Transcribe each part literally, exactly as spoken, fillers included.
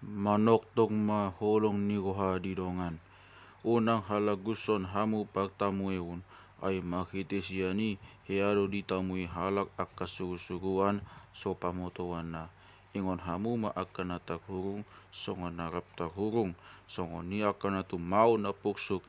Manongtong ma holong ni roha di dongan. Unang halagushon hamu partamueon, ai marhite sian i hea do ditamui halak angka surusuruan so pamotoanna. Ingot hamu ma angka na tarhurung songon na rap tarhurung, songon i angka na tumau na porsuk,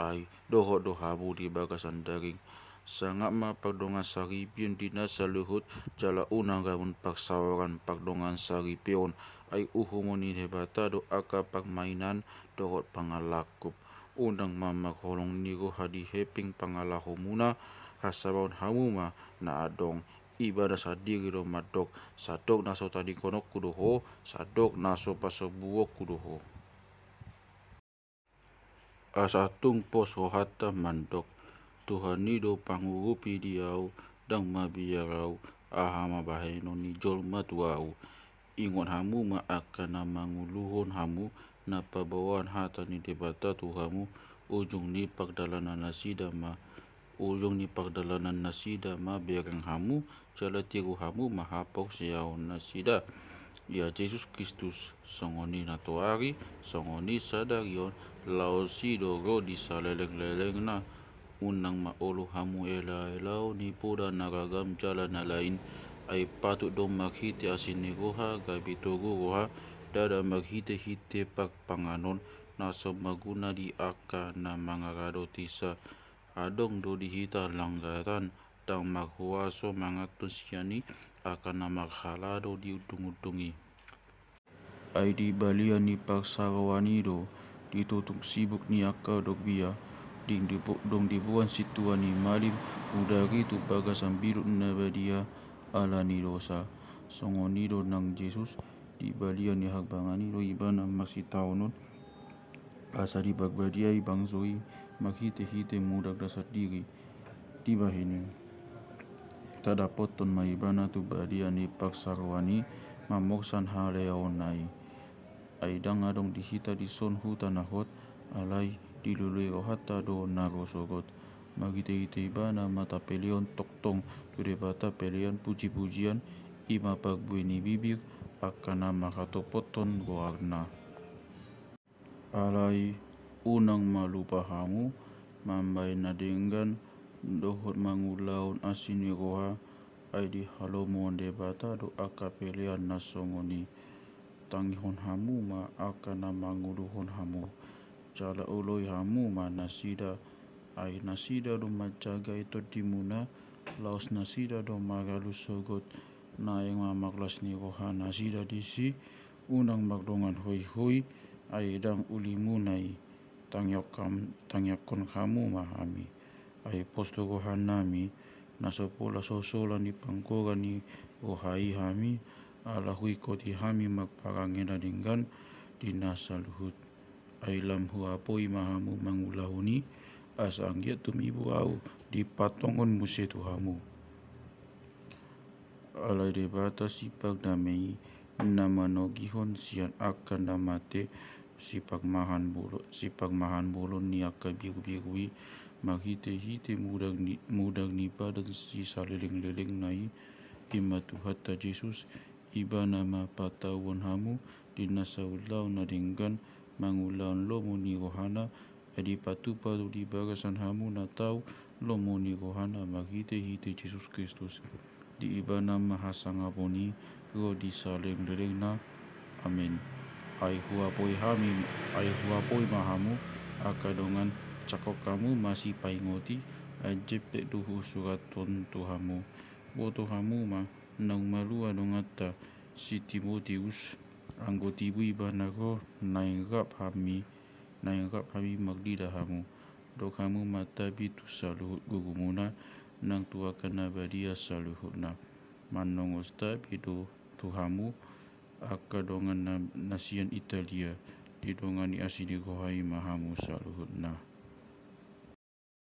ai dohot do hamu di bagasan daging. Sangap ma pardongan saripeon di na saluhut, jala unang ramon parsaoran pardongan saripeon, ai uhumon ni Debata do angka parmainan dohot pangalangkup. Unang ma marholong ni roha di hepeng pangalahomuna, hasabahon hamu ma na adong. Ibana sandiri do mandok, sandok na so tadingkononku do ho, sandok na so pasombuonku do ho. Asa tung pos rohanta mandok, Tuhan i do pangurupi di ahu, ndang mabiar ahu aha ma bahenon ni jolma tu ahu. Ingot hamu ma angka na manguluhon hamu, na paboaon hata ni Debata tu hamu, ujung ni pardalanan nasida ma ujung ni pardalanan nasida ma bereng hamu, jala tiru hamu ma haporseaon nasida. Ia Jesus Kristus, songon i na toari, songon i sadari on, laos i do ro di salelenglelengna. Unang ma olo hamu elaelaon ni poda na ragam jala na lain, ai patut do marhite asi ni roha gabe togu roha, ndada marhitehite parpanganon na so maguna di angka na mangaradoti sa. Adong do di hita langgatan, ndang marhuaso manganton sian i angka na marhalado di undungundung i. Ai di balian ni parsaroan i do, di totung sibuk ni angka dorbia, ding dibo-, dong diboan sintua ni malim, uda ri tu bagasan bilut na badia, ala ni dosa. Songon i do nang Jesus, di balian ni harbangan i do ibana masitaonon, asa diparbadiai bangso i marhitehite mudar na sandiri dibahen i. Tadapothon ma ibana tu balian ni parsaroan i mamorsan haleaonna i. Ai ndang adong di hita dison huta na hot, alai dilului rohanta do na ro sogot. Marhitehite ibana ma tapelehon tongtong tu Debata pelean pujipujian, i ma parbue ni bibir angka na marhatopothon goarna. Alai unang ma lupa hamu mambahen na denggan dohot mangulahon asi ni roha, ai dihalomohon Debata do angka pelean na songon i. Tangihon hamu ma angka na manguluhon hamu, jala oloi hamu ma nasida, ai nasida do manjagai tondimuna, laos nasida do mangalului sogot. Naeng ma marlas ni roha nasida disi, unang mardongan hoihoi, ai ndang ulimuna i. Tangiangkon hamu ma hami. Ai pos tu rohanami, na so pola sosolan di pangkoran ni roha i hami, ala huingkoti hami marparange na denggan di na saluhut. Ai lam huapoi ma hamu mangulahon i, asa anggiat tumibu ahu dipatonggon muse tu hamu. Alai Debata sipardame i, na manogihon sian angka na mate, siparmahan bolo-, siparmahan bolon ni angka birubiru i, marhitehite mudar ni, mudar ni padan sisalelenglelengna i, i ma Tuhanta Jesus, ibana ma patauhon hamu di na saulaon na denggan, mangulahon lomo ni rohana, ai dipatupa do di bagasan hamu na tau lomo ni rohana marhitehite Jesus Kristus. Di ibana ma hasangapon i ro di salelenglelengna. Amen. Ai huapoi hami, ai huapoi ma hamu, angka dongan, jangkon hamu ma sipaingot i, ai jempek do husurathon tu hamu. Boto hamu ma, naung malua donganta si Timoteus, anggo tibu ibana ro, naeng rap hami, naeng rap hami marnida hamu. Dok hamu ma tabi tu saluhut gurumuna, nang tu angka na badia saluhutna. Manongos tabi do tu hamu, angka dongan na, na sian Italia, didongani asi ni roha i ma hamu saluhutna.